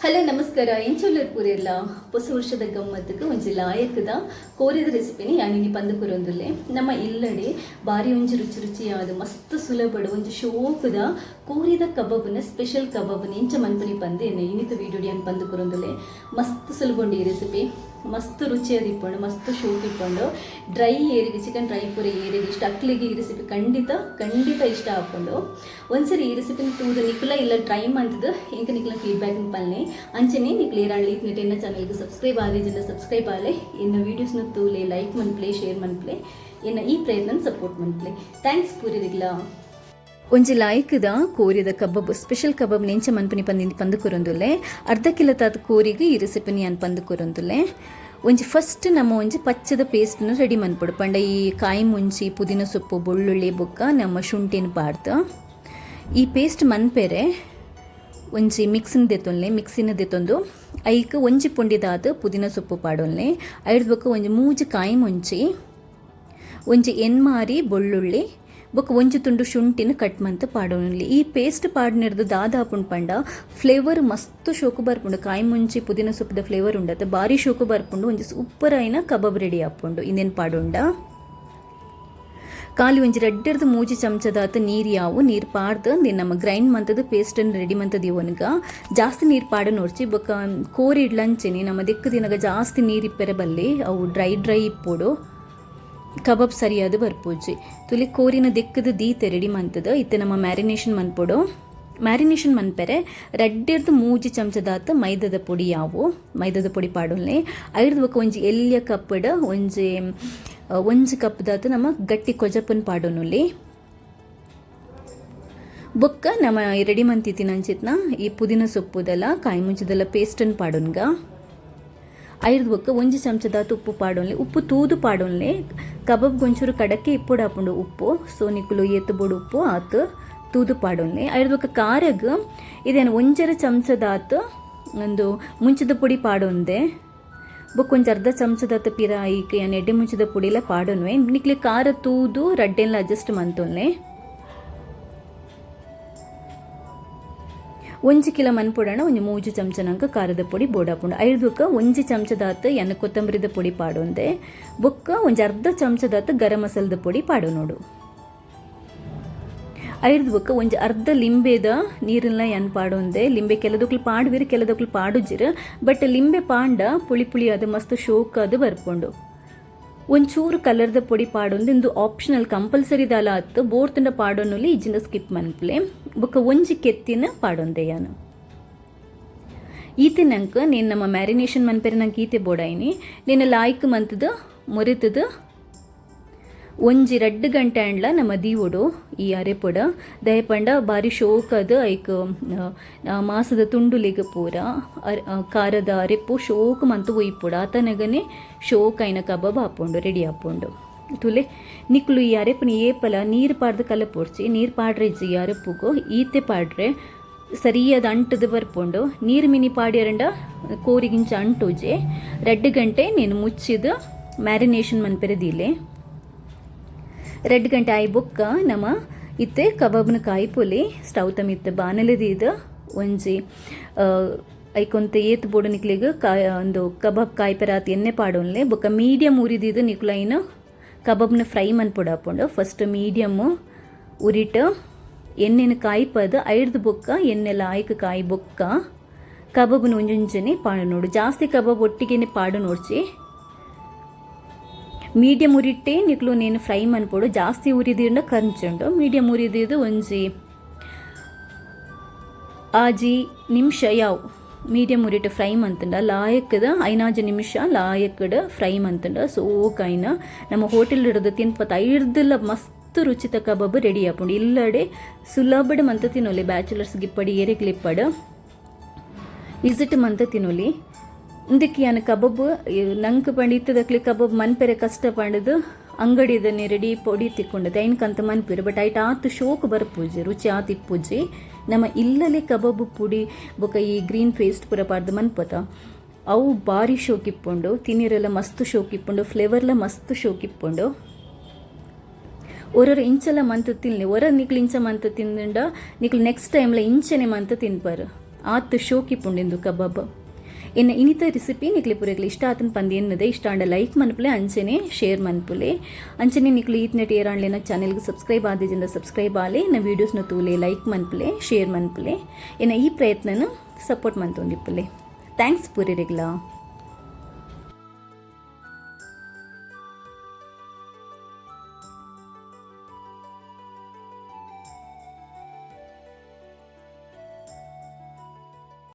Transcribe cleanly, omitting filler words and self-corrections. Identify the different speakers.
Speaker 1: Hello ನಮಸ್ಕಾರ. ಎಂಚೊಲ್ಲರ್ ಪೂರೆರ್ಲ? ಹೊಸ ವರ್ಷದ ಗಮ್ಮತ್ತಕ್ಕೆ ಒಂಜಿ ಲಾಯಕದ ಕೋರಿದ ರೆಸಿಪಿನಿ ಯಾನಿನಿ ಪಂದು ಕೊರೊಂದುಲ್ಲೆ. ನಮ್ಮ ಇಲ್ಲಡೆ ಬಾರಿ ಒಂಜಿ ರುಚಿ ರುಚಿಯಾದ, ಮಸ್ತ್ ಸುಲಭಡು ಒಂಜಿ ಶೋಕುದ ಕೋರಿದ ಕಬಾಬ್ನ, ಸ್ಪೆಷಲ್ ಕಬಾಬ್ನ ಎಂಚ ಮನ್ಪುನಿ ಪಂದ್ ಎನ್ನ ಇನಿತ ವೀಡಿಯೋ ಯಾನ್ ಪಂದು ಕೊರೊಂದುಲ್ಲೆ. ಮಸ್ತ್ ಸುಲಭ ಉಂಡು ಈ ರೆಸಿಪಿ. ಮಸ್ತ್ ರುಚಿಯಾದ ಇಪ್ಪುಂಡು, ಮಸ್ತ್ ಶೋಕ್ ಇಪ್ಪುಂಡು. ಡ್ರೈ ಏರಿಗೆ, ಚಿಕನ್ ಡ್ರೈ ಪೂರ ಏರಿಗೆ ಇಷ್ಟ ಅಕ್ಲಿಗೆ ಈ ರೆಸಿಪಿ ಖಂಡಿತ ಖಂಡಿತ ಇಷ್ಟ ಆಪುಂಡು. ಒಂದ್ಸರಿ ಈ ರೆಸಿಪಿನ ತೂದು ನಿಕುಲ ಇಲ್ಲ ಟ್ರೈ ಮಂತದ ಎಂಕ ನಿಕುಲ ಫೀಡ್ಬ್ಯಾಕ್ ಪನ್ಲೆ. ಅಂಚನೆ ನಿಕ್ಲು ಏರಾಂಡ್ಲ ಈತ್ನೆಟ ಎನ್ನ ಚಾನಲ್ಗೆ ಸಬ್ಸ್ಕ್ರೈಬ್ ಆದಿಜಿಂಡ ಸಬ್ಸ್ಕ್ರೈಬ್ ಆಲೆ. ಎನ್ನ ವೀಡಿಯೋಸ್ನ ತೂಲೆ, ಲೈಕ್ ಮನ್ಪ್ಲೆ, ಶೇರ್ ಮನ್ಪ್ಲೆ, ಎನ್ನ ಈ ಪ್ರಯತ್ನ ಸಪೋರ್ಟ್ ಮನ್ಪ್ಲೆ. Thanks ಪೂರೆರೆಗ್ಲ. ಒಂಜಿ ಲಾಯ್ಕದ ಕೋರಿದ ಕಬಾಬ್, ಸ್ಪೆಷಲ್ ಕಬಾಬ್ ನೆಂಚ ಮನ್ಪುನಿ ಪಂದಿ ಪಂದು ಕೊರೊಂದುಲ್ಲೆ. ಅರ್ಧ ಕಿಲೋ ತಾತ್ ಕೋರಿಗೆ ಈ ರೆಸಿಪಿನಿ ಯಾನ್ ಪಂದು ಕೊರೊಂದುಲ್ಲೆ. ಒಂಜಿ ಫಸ್ಟ್ ನಮ್ಮ ಒಂಜಿ ಪಚ್ಚದ ಪೇಸ್ಟ್ನ ರೆಡಿ ಮನ್ಪೊಡು. ಪಂಡ ಈ ಕಾಯಿ ಮುಂಚಿ, ಪುದೀನ ಸೊಪ್ಪು, ಬೆಳ್ಳುಳ್ಳಿ ಬೊಕ್ಕ ನಮ್ಮ ಶುಂಠಿನ ಪಾಡ್ದು ಈ ಪೇಸ್ಟ್ ಮನ್ಪೆರೆ ಒಂಜಿ ಮಿಕ್ಸಿನ ದೆತ್ತೊನ್ಲೆ. ಮಿಕ್ಸಿನ ದೆತ್ತೊಂದು ಐಕ್ ಒಂಜಿ ಪುಂಡಿದಾದ್ ಪುದೀನ ಸೊಪ್ಪು ಪಾಡೊನ್ಲೆ. ಐಡ್ದ್ ಬೊಕ್ಕ ಒಂಜಿ ಮೂಜಿ ಕಾಯಿ ಮುಂಚಿ, ಒಂಜಿ ಎನ್ಮಾರಿ ಬೆಳ್ಳುಳ್ಳಿ ಬೊಕ್ಕ ಒಂಜಿ ತುಂಡು ಶುಂಠಿನ ಕಟ್ ಮಂತ್ ಪಾಡೊನ್ಲೆ. ಈ ಪೇಸ್ಟ್ ಪಾಡ್ನೆರ್ದು ದಾದ ಆಪುಂಡು ಪಂಡ, ಫ್ಲೇವರ್ ಮಸ್ತ್ ಶೋಕು ಬರ್ಪುಂಡು. ಕಾಯಿ ಮುಂಚಿ, ಪುದೀನ ಸೊಪ್ಪುದ ಫ್ಲೇವರ್ ಉಂಡತ್ತೆ, ಬಾರಿ ಶೋಕು ಬರ್ಪುಂಡು. ಒಂಜಿ ಸೂಪರ್ ಆಯಿನ ಕಬಾಬ್ ರೆಡಿ ಆಪುಂಡು ಇಂದೆನ್ ಪಾಡುಂಡ. ಖಾಲಿ ಒಂಜಿ ರಡ್ಡರ್ದು ಮೂಜಿ ಚಮಚದಾತ್ ನೀರು ಯಾವು. ನೀರು ಪಾಡ್ದು ನಮ್ಮ ಗ್ರೈಂಡ್ ಮಂತದ ಪೇಸ್ಟನ್ನು ರೆಡಿ ಮಂತದ ಇವನ್ಗ. ಜಾಸ್ತಿ ನೀರು ಪಾಡ ನೋಡ್ಚಿ. ಬೊಕ್ಕ ಕೋರಿ ಇಡ್ಲಂಚೆನಿ ನಮ್ಮ ದಿಕ್ಕು ದಿನಗ ಜಾಸ್ತಿ ನೀರು ಇಪ್ಪೆರೆ ಬಲ್ಲಿ. ಅವು ಡ್ರೈ ಡ್ರೈ ಇಪ್ಪೋಡು, ಕಬಾಬ್ ಸರಿಯಾದ ಬರ್ಪೂಜಿ. ತುಲಿ ಕೋರಿನ ದಿಕ್ಕದ ದೀತೆ ರೆಡಿ ಮಂತದ. ಇತ್ತೆ ನಮ್ಮ ಮ್ಯಾರಿನೇಷನ್ ಮನ್ಪೊಡು. ಮ್ಯಾರಿನೇಷನ್ ಮನ್ಪೆರೆ ರಡ್ಡಿರ್ದು ಮೂಜಿ ಚಮಚದಾತ್ ಮೈದದ ಪೊಡಿ ಯಾವು. ಮೈದದ ಪೊಡಿ ಪಾಡೊನ್ಲೆ. ಐಡ್ದ್ ಬೊಕ್ಕ ಒಂಜಿ ಎಲ್ಯ ಕಪ್ಪಡ ಒಂಜಿ ಒಂಜಿ ಕಪ್ದಾತ್ ನಮ್ಮ ಗಟ್ಟಿ ಕೊಜಪನ್ ಪಾಡೊನುಲಿ. ಬೊಕ್ಕ ನಮ್ಮ ರೆಡಿ ಮಂತಿತ್ತಿನ ಅಂಚಿತ್ನ ಈ ಪುದೀನ ಸೊಪ್ಪುದೆಲ್ಲ, ಕಾಯಿ ಮುಂಚದೆಲ್ಲ ಪೇಸ್ಟನ್ನು ಪಾಡೊನ್ಗ. ಐಡ್ದ್ ಬೊಕ್ಕ ಒಂಜಿ ಚಮಚದಾತ್ ಉಪ್ಪು ಪಾಡೊನ್ಲೆ. ಉಪ್ಪು ತೂದು ಪಾಡೊನ್ಲೆ. ಕಬಾಬ್ ಒಂಚೂರು ಕಡಕ್ಕೆ ಇಪ್ಪೊಡಾಪುಂಡು ಉಪ್ಪು. ಸೊ ನಿಕುಲು ಏತ್ ಬೋಡು ಉಪ್ಪು ಆತ್ ತೂದು ಪಾಡೊನ್ಲೆ. ಐಡ್ದ್ ಬೊಕ್ಕ ಕಾರಗ್ ಇದೇನು ಒಂಜರ ಚಮಚದಾತ್ ಒಂದು ಮುಂಚದ ಪೊಡಿ ಪಾಡೊಂದೆ. ಬೊಕ್ಕ ಒಂಜಿ ಅರ್ಧ ಚಮಚದಾತ್ ಪಿರಾಯಿಕ್ ಯಾನ್ ಎಡ್ಡೆ ಮುಂಚದ ಪೊಡಿಲ ಪಾಡೊನ್ವೆ. ನಿಕ್ಲೆ ಖಾರ ತೂದು ರಡ್ಡೆನ್ಲ ಅಡ್ಜಸ್ಟ್ ಮಂತೊನ್ಲೆ. ಒಂಜಿ ಕಿಲೋ ಮನ್ಪೊಡಣ ಒಂಜಿ ಮೂಜಿ ಚಮಚನಂಕ ಖಾರದ ಪೊಡಿ ಬೋಡಾಪುಂಡು. ಐಡ್ದ್ ಬೊಕ್ಕ ಒಂಜಿ ಚಮಚದಾತ್ ಎನ್ನ ಕೊತ್ತಂಬರಿದ ಪೊಡಿ ಪಾಡೊಂದೆ. ಬೊಕ್ಕ ಒಂಜಿ ಅರ್ಧ ಚಮಚದಾತ್ ಗರಂ ಮಸಾಲದ ಪೊಡಿ ಪಾಡು ನೋಡು. ಐಡ್ದ್ ಬೊಕ್ಕ ಒಂಜಿ ಅರ್ಧ ಲಿಂಬೆದ ನೀರನ್ನ ಯಾನ್ ಪಾಡೊಂದೆ. ಲಿಂಬೆ ಕೆಲದಕ್ಲು ಪಾಡುವಿರು, ಕೆಲದಕ್ಲು ಪಾಡುಜಿರು. ಬಟ್ ಲಿಂಬೆ ಪಾಂಡ ಪುಳಿ ಪುಳಿ ಅದು ಮಸ್ತ್ ಶೋಕ್ ಅದು ಬರ್ಪುಂಡು. ಒಂಚೂರು ಕಲರ್ದ ಪೊಡಿ ಪಾಡೊಂದು. ಇಂದು ಆಪ್ಷನಲ್, ಕಂಪಲ್ಸರಿ ದಾಲ ಅತ್ತು. ಬೋರ್ತುಂಡ ಪಾಡೊನುಲಿ, ಇಜ್ಜಿಂಡ ಸ್ಕಿಪ್ ಮನ್ಪ್ಲೆ. ಬೊಕ್ಕ ಒಂಜಿ ಕೆತ್ತಿನ ಪಾಡೊಂದೆ ಯಾನು. ಈತೆ ನಂಕ್ నేను ನಮ್ಮ ಮ್ಯಾರಿನೇಷನ್ ಮನ್ಪೆರೆ ನಂಗೆ ಈತೆ ಬೋಡಾಯಿನಿ. నేను ಲಾಯ್ಕ್ ಮಂತದ ಮುರಿತದ ಒಂಜಿ 2 ಗಂಟೆ ಅಂಡ್ಲ ನಮ್ಮ ದೀವೊಡು ಈ ಅರೆಪೊಡ. ದಯಪಂಡ ಬಾರಿ ಶೋಕದ ಐಕ್ ಮಾಸದ ತುಂಡುಲಿಗ ಪೂರ ಖಾರದ ಅರೆಪು ಶೋಕ್ ಮಂತು ಒಯ್ಪೊಡು. ಆತನಗನೆ ಶೋಕ್ ಐನ ಕಬಾಬ್ ಆಪುಂಡು, ರೆಡಿ ಆಪುಂಡು. ತುಲೆ ನಿಕ್ಲು ಈ ಅರೆಪುನ ಏಪಲ ನೀರು ಪಾಡ್ದು ಕಲಪೊಡ್ಚಿ. ನೀರು ಪಾಡ್ರೆ ಇಜ್ಜಿ ಈ ಅರೆಪುಗು. ಈತೆ ಪಾಡ್ರೆ ಸರಿಯಾದ ಅಂಟದ ಬರ್ಪುಂಡು. ನೀರು ಮಿನಿ ಪಾಡ್ಯರಂಡ ಕೋರಿಗಿಂಚ ಅಂಟುಜೆ. 2 ಗಂಟೆ ನೀನು ಮುಚ್ಚಿದ ಮ್ಯಾರಿನೇಷನ್ ಮನ್ಪೆರೆ ದೀಲೆ. 2 ಗಂಟೆ ಆಯಿ ಬೊಕ್ಕ ನಮ್ಮ ಇತ್ತೆ ಕಬಾಬ್ನ ಕಾಯಿಪೊಲಿ. ಸ್ಟವ್ ತಮಿತ್ತ ಬಾಣಲೆ ದೀದ್ ಒಂಜಿ ಐಕೊಂತೆ ಏತ್ ಬೋಡು ನಿಕ್ಲೆಗ್ ಕಾಯ್ ಒಂದು ಕಬಾಬ್ ಕಾಯ್ಪೆರಾತ್ ಎಣ್ಣೆ ಪಾಡೊನ್ಲೆ. ಬೊಕ್ಕ ಮೀಡಿಯಮ್ ಉರಿದಿದ್ದು ನಿಕ್ಲು ಐನ ಕಬಾಬ್ನ ಫ್ರೈ ಮನ್ಪೊಡಾಪುಂಡು. ಫಸ್ಟ್ ಮೀಡಿಯಮ್ ಉರಿಟ್ ಎಣ್ಣೆನ ಕಾಯ್ಪದ. ಐಡ್ದು ಬೊಕ್ಕ ಎಣ್ಣೆ ಲಾಯ್ಕ್ ಕಾಯಿ ಬೊಕ್ಕ ಕಬಾಬ್ನ ಒಂಜೊಂಜನೆ ಪಾಡು ನೋಡು. ಜಾಸ್ತಿ ಕಬಾಬ್ ಒಟ್ಟಿಗೆನೆ ಪಾಡು ನೋಡ್ಚಿ. ಮೀಡಿಯಮ್ ಉರಿಟ್ಟೆ ನಿಕ್ಲು ನೇನು ಫ್ರೈ ಮನ್ಪೊಡು. ಜಾಸ್ತಿ ಉರಿದಿಂಡ ಕಂಚುಂಡು. ಮೀಡಿಯಮ್ ಉರಿದಿದ್ದು ಒಂಜಿ 6 ನಿಮಿಷ ಯಾವ್ ಮೀಡಿಯಮ್ ಉರಿಟ್ಟು ಫ್ರೈ ಮಂತಂಡ. ಲಾಯಕ್ಕದ 5 ನಿಮಿಷ ಲಾಯಕ್ಕಡ ಫ್ರೈ ಮಂತಂಡ ಸೋಕಾಯಿನ ನಮ್ಮ ಹೋಟೆಲ್ ಹಿಡಿದು ತಿನ್ಪತ ಐರ್ದಲ ಮಸ್ತ್ ರುಚಿತ ಕಬಾಬ್ ರೆಡಿ ಆಪುಂಡು. ಇಲ್ಲಡೆ ಸುಲಭಡ್ ಮಂತ ತಿನ್ನೊಲಿ. ಬ್ಯಾಚುಲರ್ಸ್ ಗಿಪ್ಪಡಿ, ಏರೆಗ್ಲಿಪ್ಪಡ್ ಇಸಿಟ್ ಮಂತ ತಿನ್ನೊಲಿ. ಇಂದಕ್ಕೆ ಯಾನ್ ಕಬಾಬ್ ನಂಕ್ ಪಂಡ ಇತ್ತದಕ್ಲೆ ಕಬಾಬ್ ಮನ್ಪೆರೆ ಕಷ್ಟ ಪಂಡದು ಅಂಗಡಿದನೆ ರೆಡಿ ಪೊಡಿ ತಿಕ್ಕೊಂಡது ಐನ್ಕಂತ ಮನ್ಪೆರು. ಬಟ್ ಐಟ್ ಆತ್ ಶೋಕ್ ಬರ್ಪುಜಿ, ರುಚಿ ಆತ್ ಇಪ್ಪುಜಿ. ನಮ್ಮ ಇಲ್ಲಲೆ ಕಬಾಬ್ ಪುಡಿ ಬೊಕ ಈ ಗ್ರೀನ್ ಪೇಸ್ಟ್ ಪೂರ ಪಾಡ್ದು ಮನ್ಪತ, ಅವು ಬಾರಿ ಶೋಕ್ ಇಪ್ಪುಂಡು. ತಿನ್ನಿರೆಲ್ಲ ಮಸ್ತ್ ಶೋಕ್ ಇಪ್ಪುಂಡು, ಫ್ಲೇವರ್ಲ ಮಸ್ತ್ ಶೋಕ್ ಇಪ್ಪುಂಡು. ಒರೊರ ಇಂಚಲ ಮಂತ್ ತಿನ್ಲಿ. ಒರ ನಿಕ್ಲು ಇಂಚ ಮಂತ್ ತಿಂದಂಡ ನಿಕ್ಲು ನೆಕ್ಸ್ಟ್ ಟೈಮ್ಲ ಇಂಚನೆ ಮಂತ್ ತಿನ್ಪರು. ಆತ್ ಶೋಕಿಪುಂಡೆಂದು ಕಬಾಬ್. ಎನ್ನ ಇನಿತ ರೆಸಿಪಿ ನಿಕ್ಲೆ ಪೂರೆಗ್ಲ ಇಷ್ಟ ಆತನ್ ಪಂದ್ ಎನ್ನದೆ. ಇಷ್ಟ ಆಂಡ ಲೈಕ್ ಮನ್ಪುಲೆ, ಅಂಚನೆ ಶೇರ್ ಮನ್ಪುಲೆ. ಅಂಚನೆ ನಿಕ್ಲು ಈತ್ನೆಟ್ ಏರಾಂಡ್ಲೆನ ಚಾನೆಲ್ಗೆ ಸಬ್ಸ್ಕ್ರೈಬ್ ಆದಿಜಿಂದ ಸಬ್ಸ್ಕ್ರೈಬ್ ಆಲೆ. ಎನ್ನ ವೀಡಿಯೋಸ್ನ ತೂಲೆ, ಲೈಕ್ ಮನ್ಪುಲೆ, ಶೇರ್ ಮನ್ಪುಲೆ. ಎನ್ನ ಈ ಪ್ರಯತ್ನನ ಸಪೋರ್ಟ್ ಮಂತೊಂದಿಪ್ಪುಲೆ. Thanks ಪೂರೆರೆಗ್ಲಾ.